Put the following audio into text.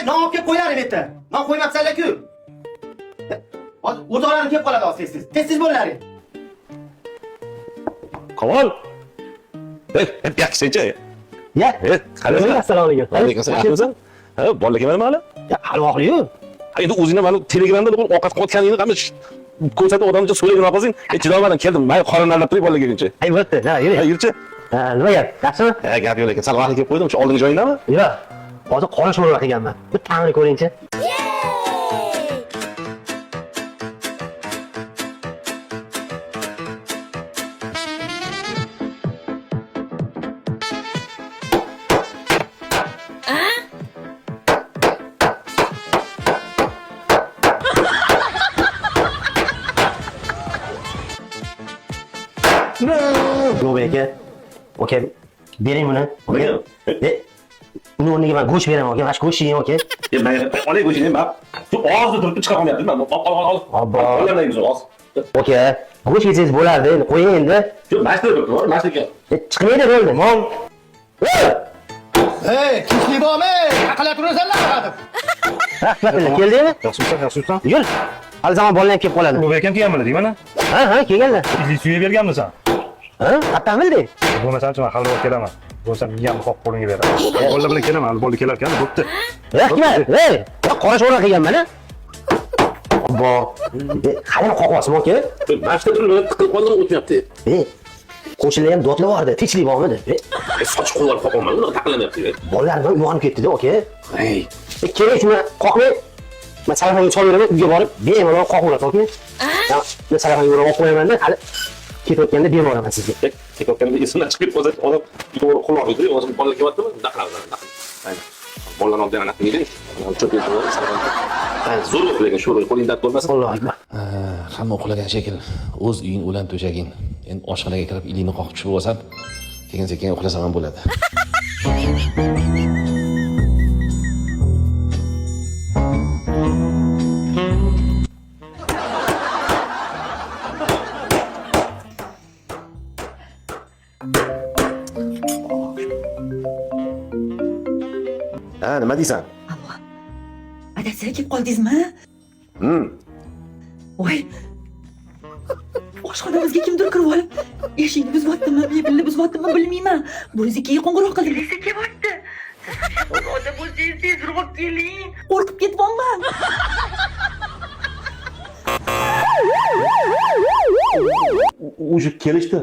Non olib kelib qo'ylaring bu yerda. Non qo'ymabsanlar-ku. Hozir o'rtoqlarim kelib qoladi hozir tez-tez. Tez-tez bo'llaring. Kamol. Ey, hep yaxshi. Ya. Ey, qalaysan? Assalomu alaykum. Alaykum assalom. Yaxshimisan? Ha, bolalar kelmadimi hali? Ya, hali vaqtli-yu. Ha, endi o'zingni mana Telegramda bugun ovqat qilayotganingni hamma ko'rsatib odamcha so'raydi nima qilsang, chidolmadim, keldim. Mayli, qorin aralab turay bolalar kelguncha. Ay, bo'pti. Ha, Ha, yur. yurchi. Ha, nima gap? Yaxshimi? Ha, gap yo'q lekin sal vaqtli kelib qo'ydim. Shu oldingi joyingdami? Yo'q. Hozir qora sho'rva qilganman. Bir ta'mini ko'ringchi. Yo'q aka. Aka, bering buni. Aka. E, uni o'rniga men go'sht beraman aka. Mana shu go'sht yeng aka. E, mayli, olay go'shtini, man. Shu og'izda turibdi, chiqa olmayapti. Man ol, ol, ol. Obbo. Olamdan yeymiz, og'iz. Aka, go'sht yesangiz bo'lardi. Endi qo'ying endi. Shu mana shu turibdi, mana shu ekan. E, chiqmaydi bo'ldi. Mol. Ey, tinchlik bormi? Taqilib turasanlar hozir. Rahmatullah, keldingmi? Yaxshimisan, yaxshimisan? Yur. Hali zamon bolalar ham kelib qoladi. Ulug'bek akam kelganmilar deyman. Ha, ha, kelganlar. Itli suya berganmisan? Ha, qayerdan bilding? Bo'lmasam man hali kelaman. Bo'lsam miyamni qoqib qo'lingga beraman. Bolalar bilan kelaman, hali bola kelar ekan, bo'pti. Rahmat. Ey, ya qora sho'rva qilganman a. Obbo. E, hali ham qoqyapsizmi aka? Mana shu turib, tiqilib qoldim, o'tmayapti. E, qo'shnilar ham dodlab yubordi. Tinchlik bormidi? E, E, soch qo'yib olib qoqolman, unaqa taqillamayapti. bolalar bilan uyg'onib ketdi-da, aka. Ey, E, keling shuni qoqmang. Men salafanga solib beraman, uyga borib bemalol qoqaverasiz, aka. Ya, men salafanga o'rab olib qo'yaman-da, hali ketayotganda berib yuboraman sizga. Ketayotganda esimdan chiqib ketib qolsa, odam to'g'ri quloq edi, hozir bolalar kelyaptimi? Bunday qilamiz, bunday qilamiz. Aynan. Bolalarni oldi anaqa yeylik. Cho'p yetib, zo'r bo'ldi lekin sho'rva qo'ling dard bo'lmasin. Allohu akbar. Hamma uxlagan shekil o'z uying o'lan to'shaging. Endi oshxonaga kirib ilikni qoqib tushib olsam, keyin sekin uxlasam ham bo'ladi. Ha, nima deysan? Alo. Adasi kelib qoldingizmi? Voy. Oshxonamizga kimdir kirib olib, eshikni buzyaptimi, mebelni buzyaptimi bilmayman. 102 ga qo'ng'iroq qildim. Militsiya kelyapti. Siz oda bo'lsangiz tezroq keling. Qo'rqib ketyapman. Уже kelishdi.